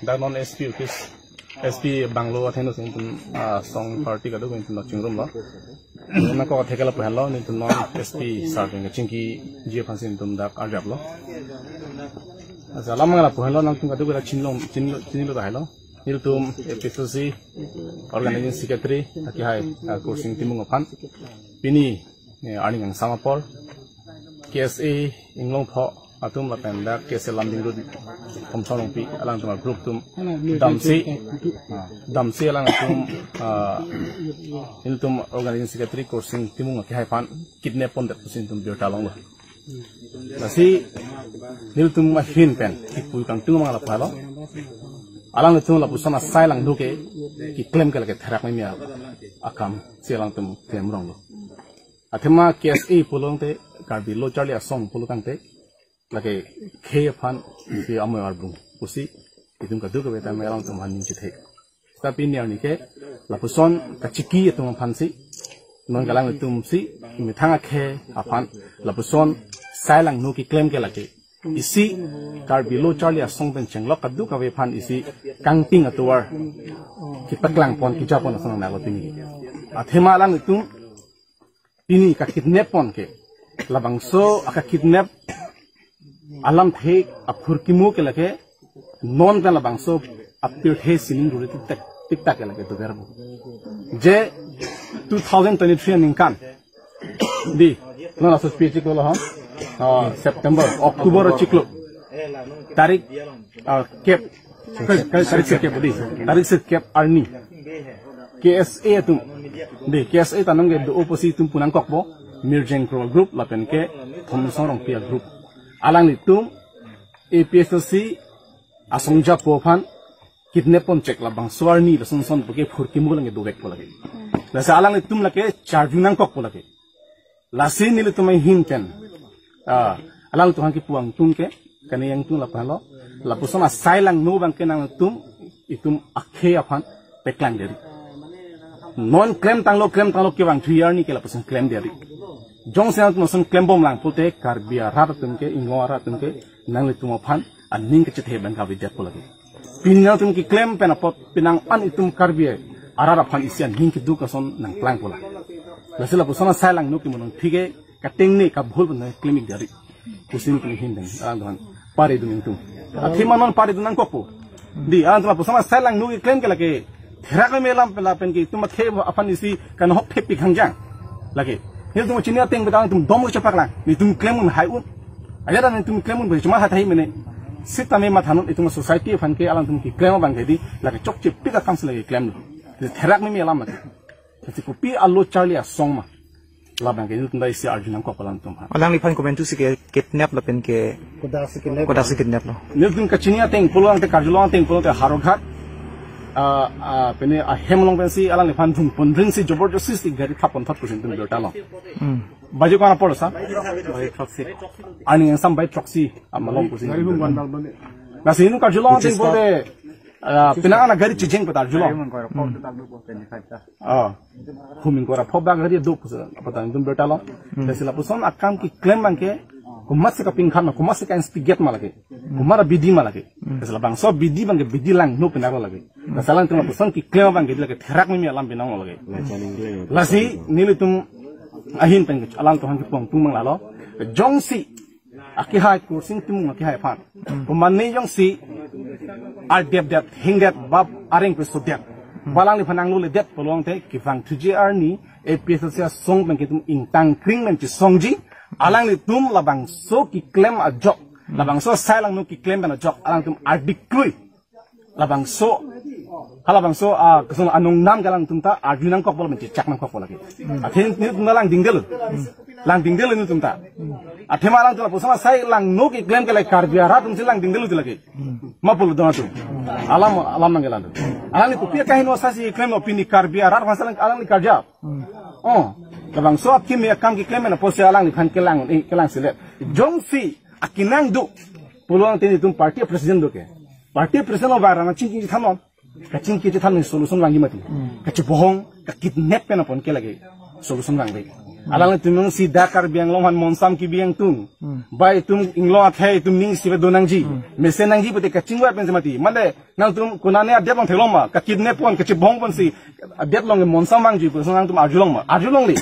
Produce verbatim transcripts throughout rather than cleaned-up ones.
Dak non S P office, S P bungalow athe no sing tum, ah, song party kaduk tum chingrum lo. Nangkok thekela pu henlo, netum non S P sir pen kachingkiji aphan si netum dak arjap lo. Asa alam mangla pu henlo, nangtum kaduk dak chinlong, chinlo, chinlo ta helo. Netum A P H L C organizing secretary akehai, ah, Kursing Timung aphan. Pini, eh, arni kangsam apor K S A Inglongpho atum lapen dak K S A Lumding Road Thomson Rongpi alangtum a-group atum damsi, ah, damsi alangtum, ah, netum organizing secretary Kursing Timung akehai aphan kidnap pondet pusi netum birta longlo. Lasi netum ahin pen kipu kangtung mangla pu henlo. Alangtum lapuson asai langno ke keklem ke lake therak meme akam si alangtum klem ronglo. Athema K S A pulote, Karbi Lo Charli Asong pulo tangte, lake khei aphan si amoi arbung pusi netum kaduk kave ta me alangtum aphan ning chethe. Tapi niar nike lapuson kachiki atum aphan si, non ke alangtum si methang akhei aphan lapuson sai langno keklem ke lake isi Karbi Lo Charli Asong pen chenglok kaduk kave aphan isi kangting atovar kepaklang pon, kejapon asonang nalo pini. Athema alangtum pini kakidnap pon ke, labangso akakidnap alamthe aphurkimo ke lake non pen labangso apirthe sining ruri tiktak, tiktak ke lake dover bo. Je two thousand twenty-three aningkan, dei, non aso speech ko lo ha, ah, September, October chiklo, tarik, ah, kep, tarik sirkep, dei, tarik sirkep arni K S A atum, dei, K S A ta nangkedo pusi netum pu nangkokpo, Mirjeng Kro group lapen ke Thomson Rongpi a-group. Alanglitum A P H L C asongja po aphan kidnap pon chek labangso arni lason son puke phurkimo lang dovek po lake. Lasi alanglitum lake charju nangkokpo lake. Lasi nelitum ahin pen, ah, alangtum aphan kipu angtung ke, kani angtung lapu henlo, lapuson asai langno abang ke nangtum itum akhei aphan paklang deri. Non klemtanglo, klemtanglo kevang thu arni ke lapuson klem deri. Jongsi nangtum lason klembom lang pulote Karbi arat atum ke, Inglong arat atum ke, nanglitum aphan aning kachethe abang kavedet po lake. Pini nangtum keklem pen apot penang an itum Karbi arat aphan isi aning keduk ason nangplang po la. Lasi lapuson asai langno ke mo nangphi ke katengne kabhul pen klem ik deri. Kusim kini hin deng, alangtum aphan pare dun ingtung. Athema non pare dun nangkokpo. Dei, alangtum lapuson asai langno keklem ke lake therak meme alam pen lapen ke itum akhei aphan isi kanhok thepik hangjang. Lake, netum chini ateng pen alangtum dom chepak lang. Netum klem un hai un. Ajat netum klem un pen cuma hathai mene. Sitame mathanon itum society aphan ke alangtum keklem abang ke dei, lake chokche pik akam si lake klemlo. Therak meme alam lake. Lasi kopi a-Lo Charli Asong ma, labang ke netum ta isi arju nangkok alangtum aphan. Alangliphan komantu si ke kidnap lapen ke kodak si kidnap, kodak si kidnap lo? Netum kachini ateng pulo tangte, karjulong ateng pulote Howraghat, ah, ah, pene ahem along pensi alangliphan thung pondring si joborjosti si gari thap pon thot pusi netum birta long. Hmm. Baji ko-an apor sa? Baji throksi. Arni kangsam baji throksi amalom pusi. Gari hum bandal bande. Lasi netum karjulong ateng pulote, ah, penang an gari chijeng pu ta arjulong. Gari hum ingkoi ra phok ta. Ah. Hum ingkoi ra phok bak gari do pusi apot netum birta long. Hmm. Lasi lapuson akam keklem abang ke komatsi kapingkhan ma, komatsi ka-instigate ma lake. Komat abidi ma lake. Hmm. Lasi labangso abidi abang ke bidi langno penang lake. Lasi alangtum lapuson keklem abang ke dei lake therak meme alam penang lake. Lasi nelitum ahin pen alangtum aphan kipu angtung mangla lo. Jongsi akehai Kursing Timung akehai aphan, hmm, komane jongsi ardepdet, hingdet, ba areng pesodet, hmm, ba alangliphan nangloledet pulo tangte kevang thuji arni A P H L C asong pen ke itum ingtang kring pen chesongji, alanglitum labangso keklem ajok, hmm, labangso asai langno keklem pen ajok alangtum ardik klui. Labangso, halabangso, ah, kosonlo, anong nam ke alangtum ta arju nangkokpo lapen chechak nangkokpo lake. Hmm. Athe netum ta langdingdetlo. Hmm. Langdingdetlo netum ta. Hmm. Athema alangtum lapuson asai langno keklem ke lake Karbi arat atum si langdingdetlo ti lake. Hmm. Ma pulo don atum. Alam, alam nangkelang. Alangli kopi akaheno asai si klemlo, pini Karbi arat aphan si alang, alangli karjap. Hmm. Oh, labangso akimi akam keklem pen apotsi alangliphan kelang, eh, kelang selet. Jongsi akenang do pulo tangte netum party president do ke. Party president lo ba arnam chingki thanon. Kachingki chethan solution vangji mati. Kachibohong, ka kidnap pen aphan ke lake solution vangve. Alanglitum si dak Karbi Anglong aphan monsam kebi ingtung. Ba itum inglong akhei itum ning si do nangji. Mesen nangji pute kachingvai pensi mati. Mane nangtum konane adet along theklong ma, ka kidnap pon, kachibohong ponsi adet along monsam vangji pusi nangtum arjulong ma. Arjulongle.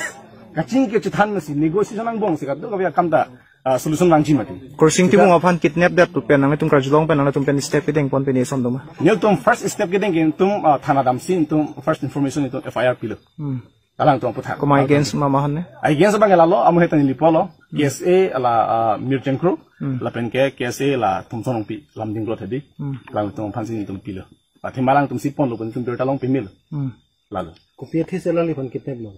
Kachingki chethan si negotiation angbong si kadokave akam ta ah, solution vangji mati. Kursing Timung aphan kidnap det pen nangtum karjulong pen nangtum pen step kedeng pon pen eson doma. Nelitum first step kedeng ke itum, ah, thana damsi itum first information itum F I R pilo. Hmm. Alangtum aphuthak. Komat against ma mahon ne? Against abang lalo, amu hetan neli polo. K S A ala, ah, Mirchengkro, lapen ke K S A la Thomson Rongpi, Lumding Road hedi. Hmm. Alangtum aphansi itum pilo. Athema alangtum si ponlo, itum birta long pemil. Hmm. Lalo. Kopi athesi alangliphan kidnap lo?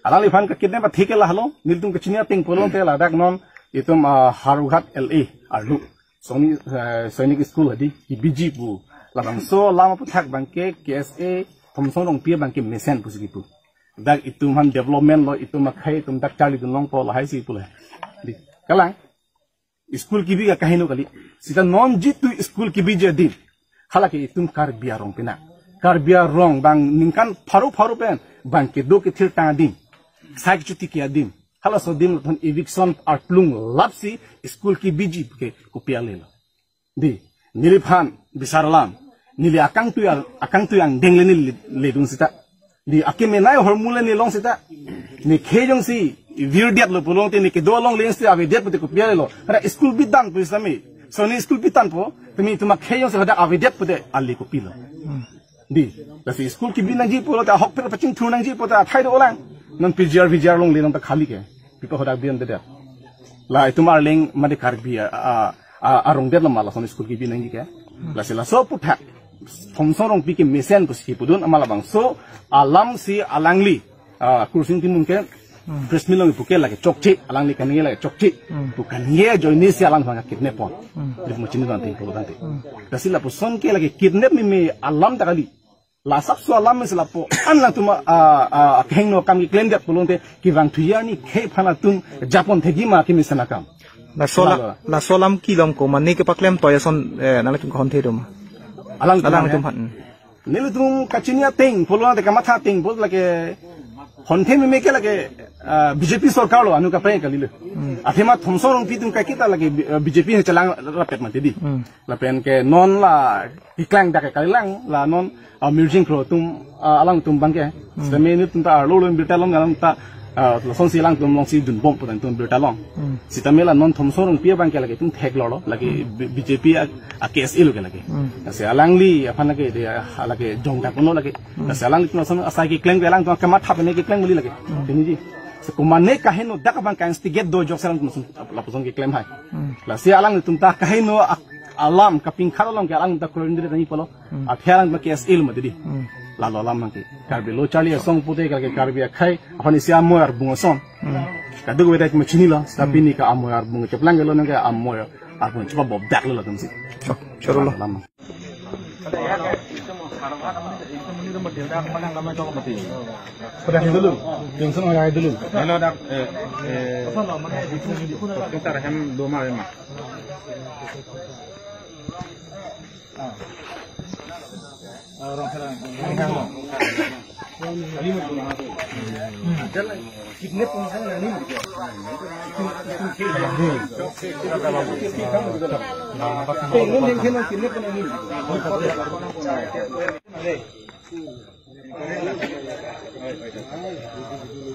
Alangliphan ka kidnap atheke lahelo, nelitum kachini ateng pulote ladak non itum, ah, Howraghat L A arlo. Soni, eh, Sainik School hedi, kebiji pu. Labangso alam aphuthak abang ke K S A Thomson Rongpi abang ke mesen pusi kipu. Dak itum aphan development lo, itum akhei itum dak charlidun longpo lahai si pu le. Di, kalang. School kebi ka kaheno kali. Sita non jitu school kebiji adim. Halake itum Karbi arong pina. Karbi arong abang ningkan pharo pharo pen abang kedo kethir tang adim. Sai kechotiki adim. Halaso adim lapen eviction arplung lapsi school kebiji ke kopi ale lo. Di, neliphan bisar alam. Neli akangtui al-, akangtui angdeng le neli ledun sita. Di, akeme nai hormu le neli long sita. Ne khei jongsi virdet lo pulote ne kedo along le si avedet pute kopi ale lo. Ra school bidan pu isami. Soni school bidan po. Tumi itum akhei jongsi hadak avedet pute ale kopi lo. Di, lasi school kebi nangji pulote ahok pher pachingthur nangji pulote athai do-olang. Non P G R V G R along le non ta khali ke. Pipa hadak bian dedet. La itum arleng mate Karbi a, a, a, arong det lo ma lason school kebi nangji ke. Lasi laso aphuthak Thomson Rongpi ke mesen pusi kipudun amat labangso alam si alangli, ah, Kursing Timung ke press meet along puke lake chokche, alangli kaningje lake chokche. Pu kaningje ajoine si alangliphan kidnap pon. Di mo chini tangte pulo tangte. Lasi lapuson ke lake kidnap meme alam ta kali. La asapso alam si lapu-an alangtum, ah, ah, kehingno akam keklem det pulote kevang thuya ni khei aphan atum japon thekji ma kemesen akam. Laso la, lalo. Laso alam kelong komat ne kepaklem toya ason, eh, nangtum kahon the doma. Alang, alangtum aphan. Nelitum kachini ateng pulote kamatha ateng pulo lake hon the meme ke lake, ah, B J P sorkar lo anu kaprek kali lo. Athema Thomson Rongpi atum kakita lake, ah, B J P chelang rapet mati di. Lapen ke non la keklang dak ke kalilang la non, ah, Mirchengkro atum, ah, alangtum abang ke. Sitame nelitum ta arlo lo birta long alang ta, ah, lason si alangtum along si dunbom pu tangtum birta long. Sitame la non Thomson Rongpi abang ke lake itum theklor lo, lake B-, B J P a, a K S A lo ke lake. Lasi alangli aphan lake de, ah, lake jongdak uno lake. Lasi alanglitum lason asai keklem ke alangtum kamatha pen keklem kali lake. Ini ji. Sekumane kaheno dak abang ka instigate do jok si alangtum lason lapuson keklem hai. Lasi alangtum ta kaheno ak-, alam kapingkhat along ke alangtum ta kroindri tani polo. Akhei alang ke S L ma didi. Lalo alam abang ke. Karbi lo charli asong pute ke Karbi akhei. Aphan isi amoy arbung ason. Kadokave ta mo chinilo. Tapi ne ke amoy arbung cheplang ke lo nang ke amoy arbung chepa bobdak lo latum si. Choro lo. Alam. Sudah dulu. Johnson orang dulu. Hello, dak, eh, eh, sekitar hem dua malam, Mak.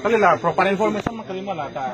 Kali la proper information ma kali ma la ta.